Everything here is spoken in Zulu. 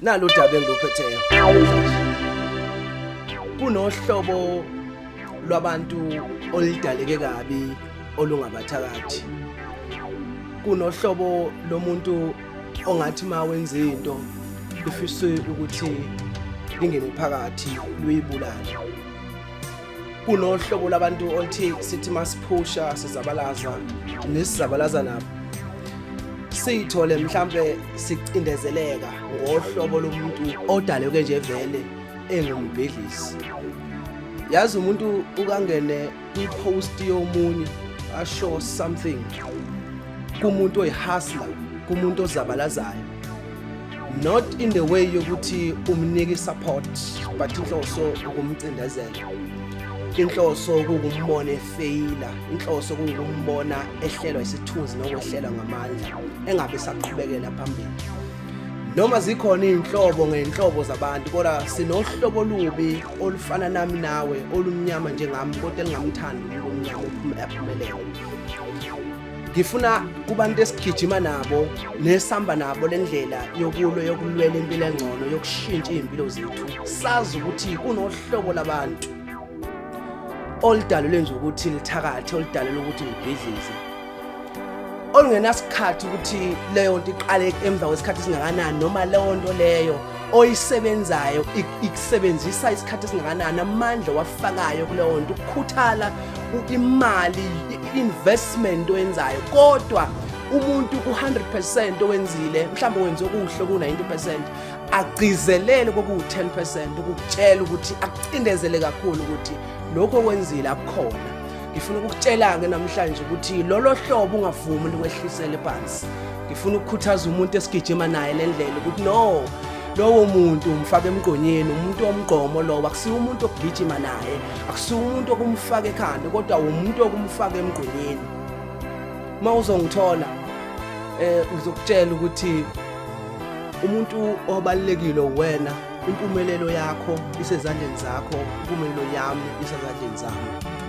Nalo daba engiluphetheyo. Kunohlobo lwabantu oludaleke kabi olungabathakathi. Kunohlobo lomuntu ongathi ma wenza into lifise ukuthi lingene phakathi luyibulale. Kunohlobo labantu oluthi sithi masiphusha sizabalaza nesizabalaza nabo siyithole mhlambe sicindezeleka ngohlobo lomuntu odaleke nje vele engumbhedlisi. Yazi umuntu ukangene kwi-post yomunye asho something kumuntu oyihustler, kumuntu ozabalazayo, not in the way yokuthi umnike support, but inhloso ukumcindezela, inhloso kukumbona efeyila, inhloso kukumbona ehlelwa isithunzi nokwehlelwa ngamandla, engabe saqhubekela phambili. Noma zikhona iy'nhlobo ngey'nhlobo zabantu, kodwa sinohlobo olubi olufana nami nawe, olumnyama njengami, kodwa elingamthandi umuntu omnyama ephumelele. Ngifuna kubantu esigijima nabo nesihamba nabo le ndlela yokulwa, yokulwela impilo engcono, yokushintsha iy'mpilo zethu, sazi ukuthi kunohlobo labantu oludalelwe nje ukuthi lithakathe, oludalelwe ukuthi libhidlize, olungenasikhathi ukuthi leyo nto iqale emva kwesikhathi esingakanani, noma leyo nto leyo oyisebenzayo ikusebenzisa isikhathi esingakanani, amandla owafakayo kuleyo nto, ukukhuthala, imali, i-investment oyenzayo. Kodwa umuntu ku-100% owenzile, mhlawumbe wenze okuhle ku-90%, agcizelele kokuwu-10% ukukutshela ukuthi akucindezele kakhulu ukuthi lokho okwenzile akukhona. Ngifuna ukukutshela-ke namhlanje ukuthi lolo hlobo ungavumi likwehlisele phansi. Ngifuna ukukhuthaza umuntu esigijima naye le ndlela ukuthi no, lowo muntu umfaka emgqonyeni, umuntu omgqomo lowo akusiwo umuntu okugijima naye, akusiwo umuntu okumfaka ekhanda, kodwa umuntu okumfaka emgqonyeni. Uma uzongithola ngizokutshela ukuthi umuntu obalulekile wena, impumelelo yakho isezandleni zakho, impumelelo yami isezandleni zami.